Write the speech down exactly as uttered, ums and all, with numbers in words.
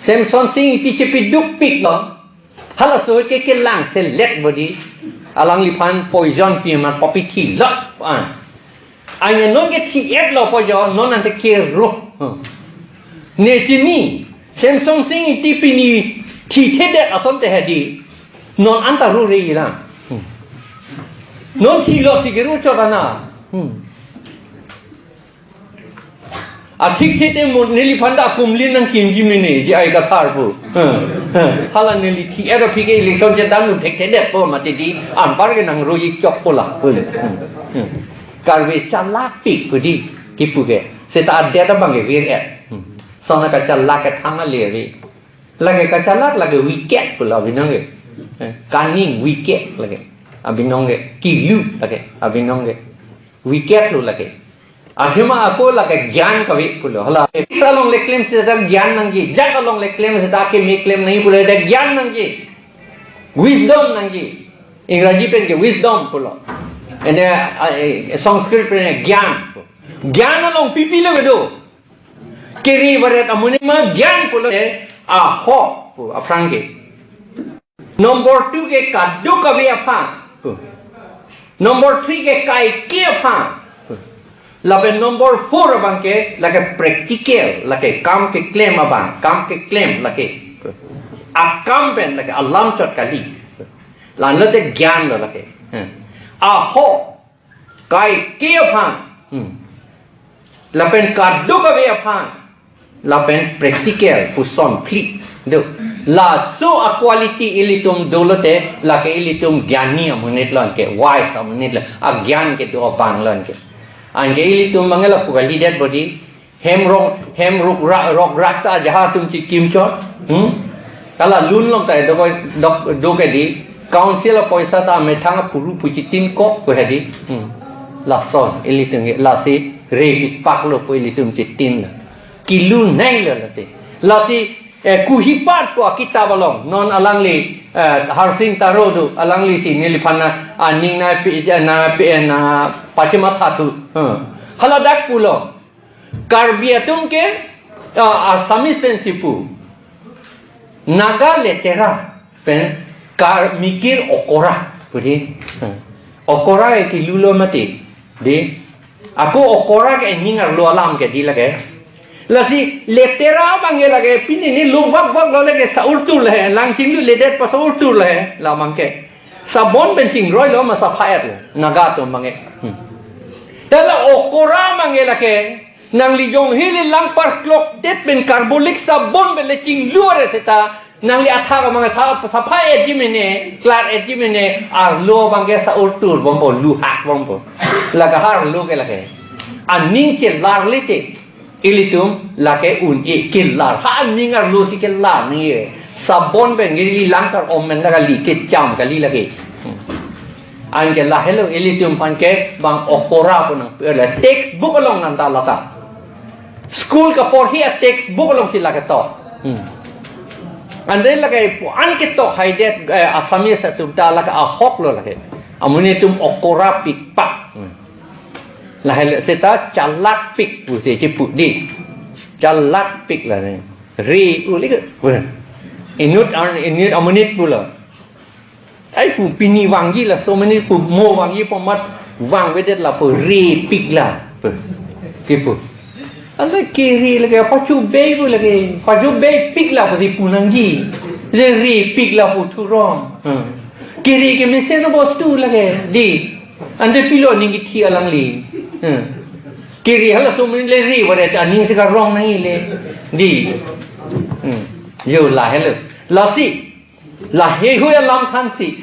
Semson Sing Ingti chepidukpiklo. Halaso ke kelang selet bodi. Alangliphan poison pi ma papithi lok. Ah. Anya non ke thi-etlo poison, non ante kero. Hmm. Ne chini, Semson Sing Ingti pini thithedet asonte hedi. Non anta rure la. Hmm. Non thilok si kero chot ana. Hmm. Athik thete mo neliphan ta akumlin nangkimji mene, J I Kathar pu. Hmm. Hmm. Hala neli thi-et aphi ke election chedan un thekthedetpo mati di, anpar ke nang roji chokpo la. Hmm. Hmm. Karbi chalakpik pu di, kipu ke. Seta adet abang ke vir-et. Hmm. Sona kachalak ke thang ale ave. Lake kachalak, lake wicked pulo abinong ke. Eh, cunning, wicked lake. Abinong ke. Kilu lake. Abinong ke. Wicked lo lake. Athema ako lake gyan kave pulo. Hala. Sa along le klem seta gyan nangji. Jat along le klem seta akeme klem nangji pulo. Dak gyan nangji. Wisdom nangji. Ingraji pen ke wisdom pulo. Ene, ah, eh, Sanskrit pen gyan. Gyan along pipi le bedo. Kiri baret amonit ma gyan pulote ahok pu aphrang ke. Number two ke kadokave aphan pu. Number three ke kaike aphan pu. Lapen number four abang ke lake practical, lake kam keklem abang, kam keklem lake pu. Akam pen lake alam chot kali pu. Lalo te gyan lo lake. Hmm. Ahok kaike aphan. Hmm. Lapen kadokave aphan. Lapen practical puson phli. Do. Laso a-quality ilitum dolote, lake ilitum gyani amonit lo anke, wise amonit lo, agyan kedo abang lo anke. Anke ilitum mangela pu kalidet bodi, hem rong, hem ruk ra, rok rak ta jaha atum chikim chot. Hmm? Kala lun long ta do, do, do ke di. Council apoisa ta methang apuru pu chitinkok pu hedi. Hmm. Lason, ilitum ke, lasi, rebi paklo pu ilitum chitin. Kilu nai lo lasi. Lasi, eh, kuhipat pu akitap along. Non alangli, eh, Harsing Taro do, alangli si neliphan na, aning na pi, na pi, na pachimatha thu. Hmm. Haladak pulo. Karbi atum ke, ah, Assamese pensi pu. Naga letera pen Kar mikir okora. Pudi. Hmm. Okora ke kilulo mati. Di. Ako okora ke ning arlo alam ke di lake. Lasi letera abang ke lake pini ni lubak bak lo lake sa-urtur le. Langchinglu ledet pa sa-urtur le. Lamang ke. Sabon pen chingroi lo ma sapha-et lo. Naga atum abang ke. Hmm. Tala okora abang ke lake. Nangli jong hili langpar klok det pen carbolic sabon pen le chinglu are seta. Nangli athak abang sa, sapha-etji mene, klar-etji mene, arlo abang ke sa-urtur bompo, luhak bompo. Lake arlo ke lake. Aning chelar lete. Ilitum lake un-e kelar. Ha aning arlo si kelar ni e. Sabon pen ke ili langkar om pen lake li kecham kali lake. Hmm. Anke lahelo ilitum aphan ke bang okora pu nang. Textbook along nanta lata. School kaporhi a-textbook along si lake to. Hmm. Ante lake pu-an ketok haidet, eh, Assamese atum ta lake ahok lo lake. Amonit atum okora pikpak. Hmm. Lahelo seta chalakpik pusi chipu di. Chalakpik la ne. Ri uli ke. Inut an, inut amonit pulo. Ai pu pini vangji laso mene pu mo vangji pu mat vangvedet lapu repik la pu. Kipu. Ala kiri lake pachu bei pu lake. Pachu bei pik la pusi pu nangji. Le repik lapu thurom. Hmm. Kiri ke mesen bostu lake. Di. Ante pilo ning kithi alangli. Hmm. Kiri halaso mene le re varet aning si karong nangji le. Di. Hmm. Yo lahelo. Lasi. Lahei hui alam thansi.